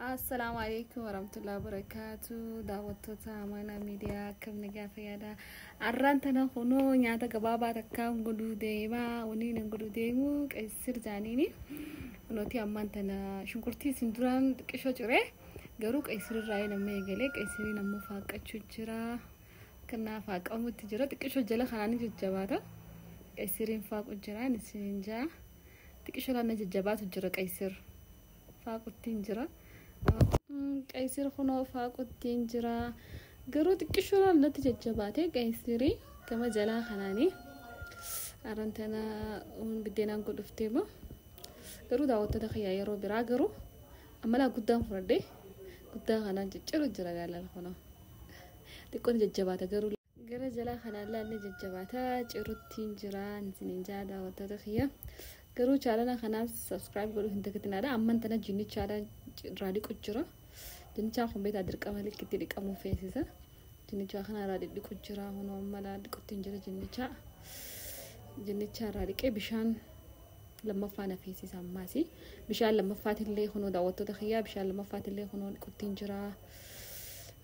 Assalaamu alaikum warahmatullahi wabarakatuh. Daawwattoota Amaanaa Miidiyaa, akkam nagaa fayyaadha? Arraan tana kunoo nyaata gabaabaa takkaan godhuu deemaa. Wanni inni godhuu deemu qeessir jaaniini. Kunooti ammaan tana shunkurtii isin duraan xiqqishoo ciree, garuu qeessir irraa nama eegalee qeessiriin ammoo faaqqachuu jira. Kanaaf faaqamutti jira. Xiqqishoo jala kanaan jajjabaata. Qeessiriin faaqu jira isin jaa. Xiqqishoo laana jajjabaatu jira, qeessir faaquttiin jira. Qeessir kunoo faaquttiin jira. Garuu xiqqishoo natti jajjabaate qeessirii gama jalaa kanaanii. Arraan tana biddeenaan godhuuf deema. Garuu daawwattoota kiyyaa, yeroo biraa garuu ammalaa guddaan fudhadhee guddaa kanaan cicciru jira gaalala kunoo. Xiqqoon jajjabaata, garuu gara jalaa kanaan laallee jajjabaata ciruttiin jira isiniin jaa daawwattoota kiyya. Garuu channel kanaas subscribe godhuu hin dagatinaadha. Amman tana jinnichaadha irraa dhiqu jira. Jinnichaa kun beektaa, dirqama likkitti dhiqamuu feesisa. Jinnichaa kana irraa dhidhiqu jira. Kunoo ammalaa dhiquttiin jira jinnichaa. Jinnichaa irraa dhiqee bishaan lammaffaa na feesisa ammaasi. Bishaan lammaffaatillee kunoo, daawwattoota kiyyaa, bishaan lammaffaatillee kunoo dhiquttiin jira.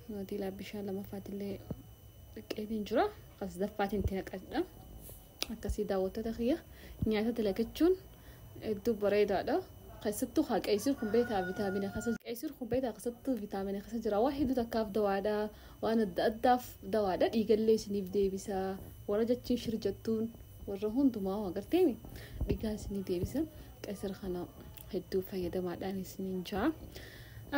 Kunooti laa, bishaan lammaffaatillee dhiqeetiin jira. Sadaffaatiin itti naqadha. Akkasii daawwattoota kiyya, nyaata dalagachuun hedduu bareedaadha. Keessattuu haa qeessir kun beektaa vitaamina keessa, qeessir kun beektaa keessattuu vitaamina keessa jira. Waa hedduu takkaaf dawaadha. Waan adda addaaf dawaadha. Dhiigallee isiniif deebisa. Warra jechiin shir jettuun warra hundumaa agarteemi dhiigaa isinii deebisa. Qeessir kana hedduu fayyadamaadhaan isiniin jaa.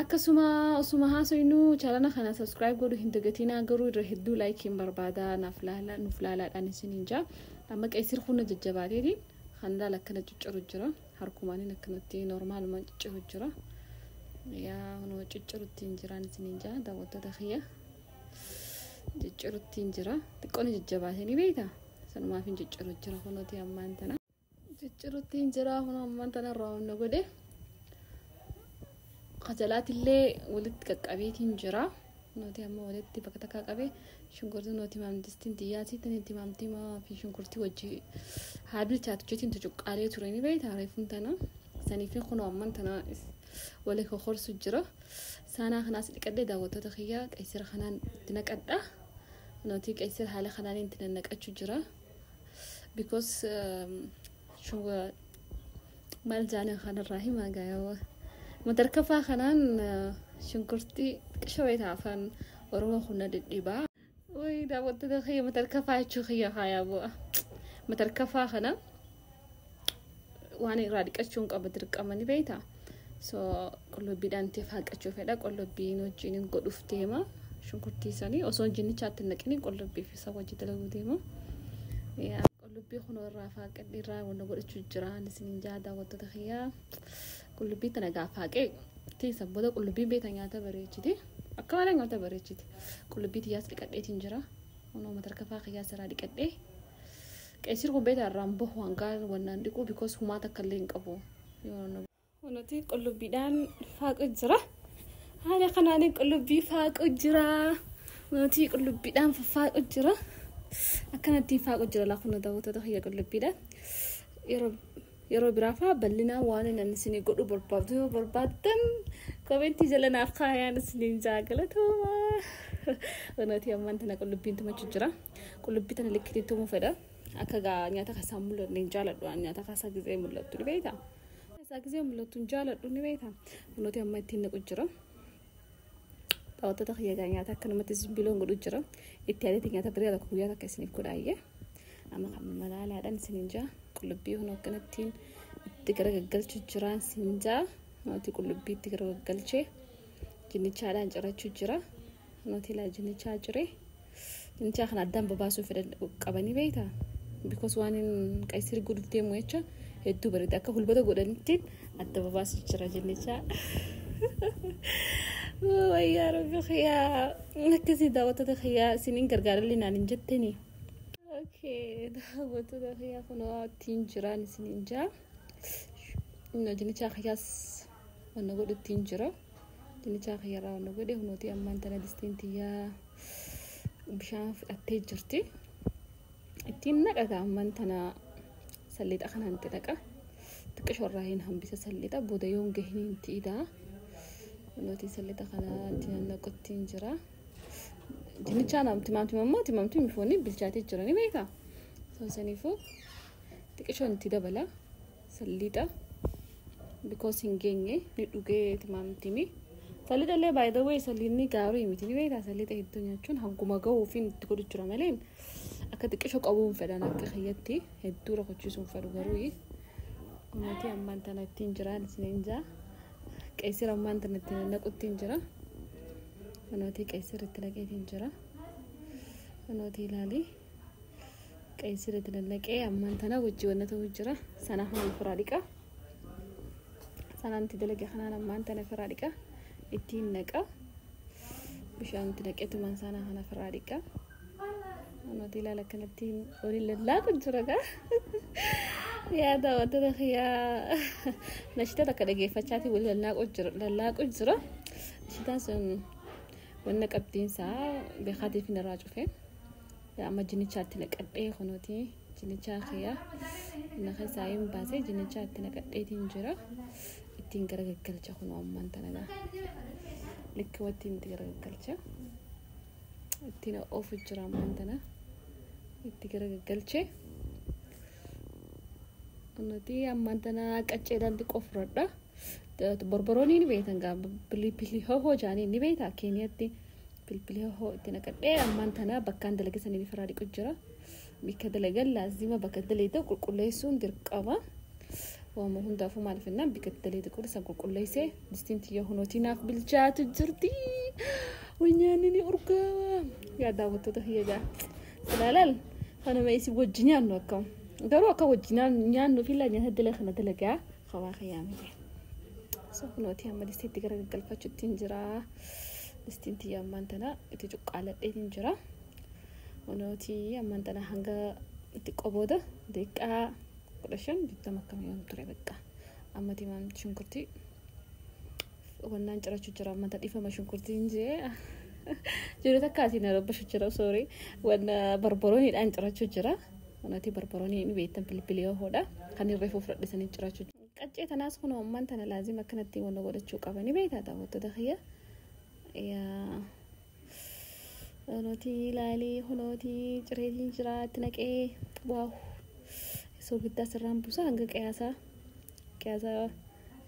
Akkasuma osuma haasofnu channel kana subscribe godhuu hin dagatinaa, garuu irra hedduu likeiin barbaada, naaf laala, nuuf laalaadhaan isiniin jaa. Amma qeessir kun jajjabaateetiin kan laala akkana cicciru jira. Harkumaaniin akkanatti normaluma cicciru jira. Yaa, kunoo cicciruttiin jiraan isiniin jaa daawwattoota kiyya. Cicciruttiin jira. Xiqqoon jajjabaatee ni beektaa? Sanumaaf hin cicciru jira kunooti ammaan tana. Cicciruttiin jira, kunoo ammaan tana irraa wanna godhe. Qajalaatillee walitti qaqqabeetiin jira. Kunooti amma walitti bakka takkaa qabee shunkurtii nuti maamtistiin xiyyaasii tani timaamtimaa fi shunkurtii wajji haa bilchaatu jechuun tucuqqaalee ture ni beektaa reefuun tana. Sanii fi kunoo ammaan tana wali kokorsu jira. Saanaa kanaas dhiqadhee, daawwattoota kiyyaa, qeessira kanaan itti naqadha. Nuti qeessira haala kanaan itti naqachuu jira. Because maal jaanii kanarraa himaa gaayawaa. Matarkafaa kanaan shunkurtii xiqqishoo beektaa, afaan Oromoo kun na dhidhibaa. Wayi daawwattoota kiyya, matarkafaa jechuu kiyya haayaa bu'a. Matarkafaa kana waan irraa dhiqachuun qaba dirqama ni beektaa. So qullubbiidhaan itti faaqachuu fedha. Qullubbiin wajjin godhuuf deema. Shunkurtii sanii osoo jinnichaatti hin naqini qullubbii fi isa wajji dalaguu deema. Qullubbii kun irraa faaqadhe, irraa wanna godhachuu jira isiniin jaa daawwattoota kiyyaa. Qullubbii tana gaa faaqee teessan booda qullubbiin beektaa nyaata bareechiti. Akka malee nyaata bareechiti. Qullubbii xiyyaas dhiqadheetiin jira. Kunoo matarkafaa kiyyaas irraa dhiqadhee. Qeessir kun beektaa irraan bahu hangaa wannaan dhiquu, because humaa takka illee hin qabu. Kunuti qullubbiidhaan faaqu jira. Haala kanaan qullubbii faaqu jira. Nuti qullubbiidhaan faffaaqu jira. Akkanatti faaqu jira laa kun, daawwattoota kiyya, qullubbiidhaan. Yeroo biraa fa'aa bal'inaan waan inni isinii godhuu barbaadu yoo barbaaddan commentii jala naaf kaayaan isiniin jaa, galatooma. Kunuti ammaan tana qullubbiin tumachuu jira. Qullubbii tana likkitti tumuu fedha. Akka gaa nyaata keessaa mul'atu hin jaaladhu. Nyaata keessaa gizee mul'attu ni beektaa? Keessaa gizee mul'attu hin jaaladhu ni beektaa? Kunuti amma ittiin naqu jira. Daawwattoota kiyya, gaa nyaata akkanumatti zimbiloon godhu jira. Itti adeeti nyaata biraa tokko guyyaa takka isiniif godhaayyee. Amma kan malaalaadhaan isiniin jaa. Qullubbii kun akkanattiin itti garagaggalchu jira isiniin jaa. Nuti qullubbii itti garagaggalchee jinnichaadhaan cirachuu jira. Nuti ilaa jinnichaa ciree. Jinnichaa kana addaan babaasuu fedhan qabanii beektaa? Because waan hin qaysir godhuuf deemu jecha hedduu bareeda, akka hulbata godhanittiin adda babaasu jira jinnichaa. Wayyaa rabbi kiyyaa, akkasii daawwattoota kiyyaa, isiniin gargaarallee naan hin jettanii. Okay, daawwattoota kiyyaa, kunoo ittiin jiraan isiniin jaa. Jinnichaa kiyyaas wanna godhu ittiin jira. Jinnichaa kiyyarraa wanna godhe. Kunooti ammaan tana distiin tiyyaa bishaan fudhattee jirti. Ittiin naqata ammaan tana salliixa kanaan itti naqa. Xiqqishoo irraa hin hambisa salliixa, booda yoon gahin itti idaa. Kunooti salliixa kana itti naqutti jira. Dinnichaan timaatima immoo timaamtimni foonii bilchaatee jira ni beekaa. Saniifuu xiqqishoon itti dabala salliixa because hin geenye ni dhugee timaamtimi. Salliixa illee by the way salliinni gaarii miti ni beekaa. Salliixa hedduu nyaachuun hanguma gahuuf itti godhu jira malee akka xiqqishoo qabuu hin fedhan akka kiyyatti hedduu rakkachisuu hin fedhu garuu. Kunooti ammaan tana ittiin jiraan isiniin jaa. Qeessira ammaan tana ittiin naqutti hin jira. Kunooti qeessira itti naqeetiin jira. Kunooti ilaali. Qeessira itti naqee ammaan tana wajji wanna ta'u jira. Sana haan firaa dhiqa. Sanaan itti dalage kanaan ammaan tana firaa dhiqa. Ittiin naqa. Bishaan itti naqeetumaan sana kana firaa dhiqa. Kunooti ilaala akkanatti waliin lallaaqu jira gaa. Yaa daawwattoota kiyyaa nashitaa takka dhageeffachaati waliin lallaaqu jira. Nashitaan sun wanna qabdiinsaa beekaatiif irraa cufe. Amma jinnichaatti naqadhee kunooti jinnichaa kiyyaa inni keessaa hin baasee jinnichaatti naqadheetiin jira. Ittiin garagaggalcha kunoo ammaan tana likki wattiin itti garagaggalcha. Ittiin oofu jira ammaan tana itti garagaggalchee. Nuti ammaan tana qacceedhaan xiqqoo fudhadha. Borboroonii ni beektan gaa bilbilii hohoo jaanii ni beektaa Keeniyatti bilbilii hohoo itti naqadhee ammaan tana bakkaan dalage sanii firaa dhiqu jira. Bakka dalagan laazima bakka dalagaa qulqulleessuun dirqama. Waama hundaafuu maaliif jennaan bakka dalagaa qulqulleessan qulqulleessee distiin xiyya hunootii naaf bilchaatu jirti. Nyaanni ni urgaawa. Yaa daawwattoota kiyya gaa. Silaalal kanuma isin wajji nyaannu akkam. Garuu akka wajji nyaannu fi nyaata dalagaa kana dalagaa qabaa kiyyaa miti. So kunooti amma distiitti garaggalfachuutti jira. Distiin tiyya ammaan tana itti cuqqaaladheetiin jira. Kunooti ammaan tana hanga xiqqoo booda daqiiqaa 15 20 akkam yoom ture bakka. Amma timaam shunkurtii wannaan cirachuu jira amma dhiifama shunkurtiin jee. Jiru takka asiin rabbashu jira sorry. Wanna barborooniidhaan cirachuu jira. Kunooti barboroonii ni beektan bilbilii hoodha. Kan irra fudhadhisanii cirachuu jira. Qaccee tanaas kun ammaan tana laazima akkanatti wanna godhachuu qabani beektaa daawwattoota kiyya. Yaa kunooti ilaalii kunooti cireetiin jira itti naqee waaw. Soogiddaa sirraan buusa hanga qiyaasaa qiyaasaa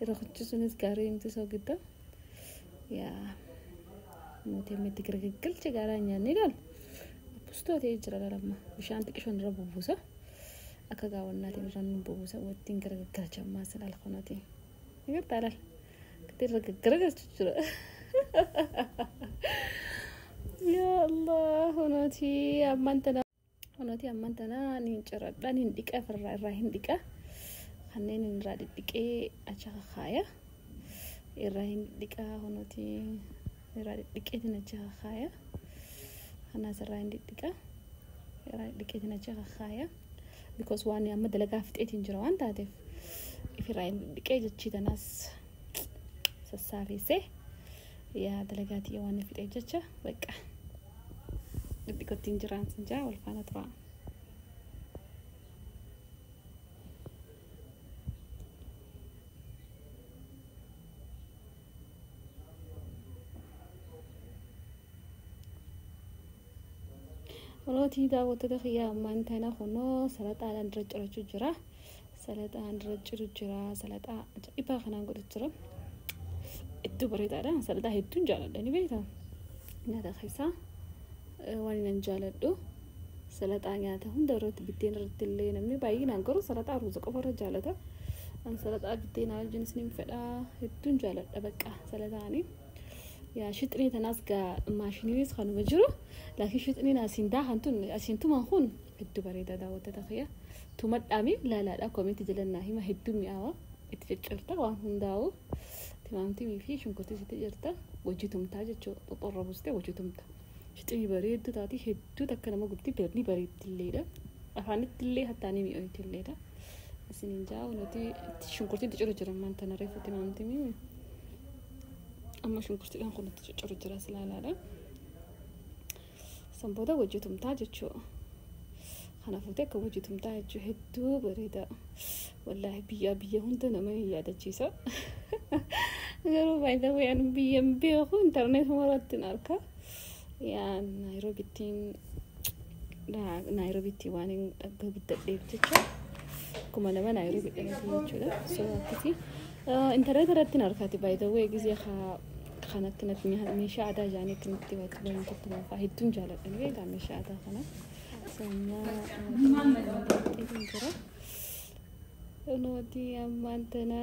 irra kuchisuunis gaarii miti soogiddaa. Yaa kunooti amma itti gargaggalche gaaraa nyaanni ilaal. Bustoo ta'ee jira lamma bishaan xiqqishoon irra bubbuusa. Akka gaawwannaatiin irra nu bubuusa wattiin gargaggalcha ammaa sin kunooti. Ni gartaa ilaal. Akkatti irra gaggaragalchu jira. Yaa Allah kunooti ammaan tana. Kunooti ammaan tana ni ciradha ni dhiqa irraa irraa hin dhiqa. Kanneen irraa dhidhiqee achi kakaaya. Irraa hin dhiqa kunooti irraa dhidhiqeetiin achi kakaaya. Kanaas irraa hin dhidhiqa. Irraa dhidhiqeetiin achi kakaaya. Because waan amma dalagaa fixeetiin jira waan taateef ifirraa hin dhidhiqee jechii tanaas sassaafeessee yaa dalagaatii waan fixee jecha bakka dhidhiqottiin jiraan sin jaa wal faana tura. Kunooti daawwattoota kiyyaa ammaan tana kunoo salaxaadhaan dura cirachuu jira. Salaxaan dura ciru jira. Salaxaa ajaa'ibaa kanaan godhu jira. Hedduu bareedaadha. Salaxaa hedduun jaaladha ni beektaa. Nyaata keessaa waan nan jaaladhu. Salaxaa nyaata hunda irratti biddeen irratti illee namni baay'inaan garuu salaxaa ruuza qofa irra jaalata. An salaxaa biddeenaa wajjin isiniin fedhaa hedduun jaaladha bakka salaxaani. Yaa shixnii tanaas gaa maashiniinis kanuma jiru. Laakiin shixniin asiin daakan tun asiin tuman kun hedduu bareedaa daawwattoota kiyya. Tumadhaami laalaadha koomentii jalannaa hima hedduu mi'aawa. Itti ciccirta waan hundaa'u. Timaamtimii fi shunkurtii sitti jirta. Wajji tumtaa jechuudha. Xoxorra buustee wajji tumta. Shixnii bareedduu taati hedduu takka nama gubdi ni bareeddilleedha. Afaanitti illee hattaanii mi'ooytilleedha. Isiniin jaa nuti shunkurtii itti ciru jira ammaan tana reefu timaamtimii. Amma shunkurtiidhaan kun itti cicciru jira silaalaadha. San booda wajji tumtaa jechuudha. Kana fuutee akka wajji tumtaa jechuudha hedduu bareeda. Wallaahi biyya biyya hunda nama hin yaadachiisa. Garuu by the way ani biyyan beeku intarneetuma irratti hin arka. Yaa Naayiroobiittiin Naayiroobiitti waan hin guddadheef jecha 2000 Naayiroobii dhalate jechuudha. So akkasii intarneet irratti hin arkaati by the way gisee kan akkanatti meeshaa aadaa jaanii akkanatti waatti bahin tuttuman fa'aa hedduun jaaladha beekaa meeshaa aadaa kana. Sammaa jira. Nuti ammaan tana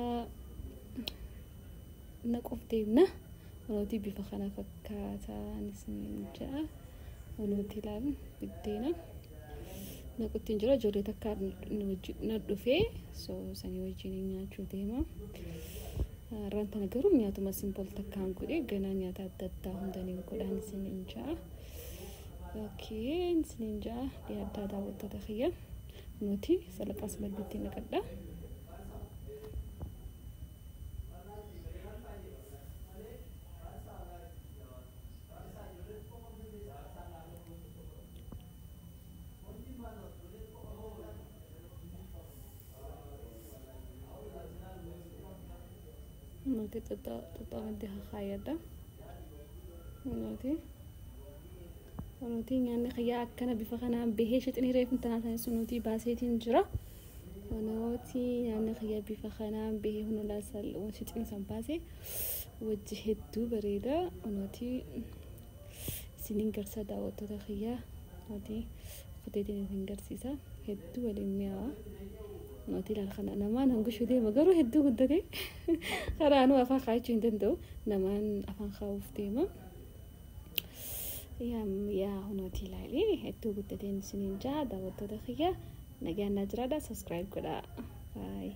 naquuf deemna. Nuti bifa kana fakkaataan isiniin ja'a. Nuti ilaalu biddeena. Naqutti jira ijoollee takka na dhufee so sanii wajjin nyaachuu deema. Har'aan tana garuu nyaatuma simple takkaan godhe ganaa nyaata adda addaa hundaniin godhaan isiniin ja'a. Okay, isiniin ja'a dhiyaaddaa daawwattoota kiyya. Nuti salaphaas maddiitti naqadha. Nuti xuxxaa maddii kakaayadha. Nuti nyaanni kiyyaa akkana bifa kanaan bahee shixinii reefu tanaa sanis nuti baaseetiin jira. Nuti nyaanni kiyyaa bifa kanaan bahee hunulaa shixinii san baasee wajji hedduu bareeda. Nuti isiniin garsa daawwattoota kiyyaa nuti kuteetiin isin garsiisa hedduu waliin mi'aawa. Nuti ilaal kana namaan hangushuu deema garuu hedduu guddate karaanuu afaan kaa'achuu hin danda'u namaan afaan kaa'uuf deema. Yaa nuti ilaalee hedduu guddateen isiniin jaa daawwattoota kiyya nagaan naa jiraadha subscribe godhaa. Bye.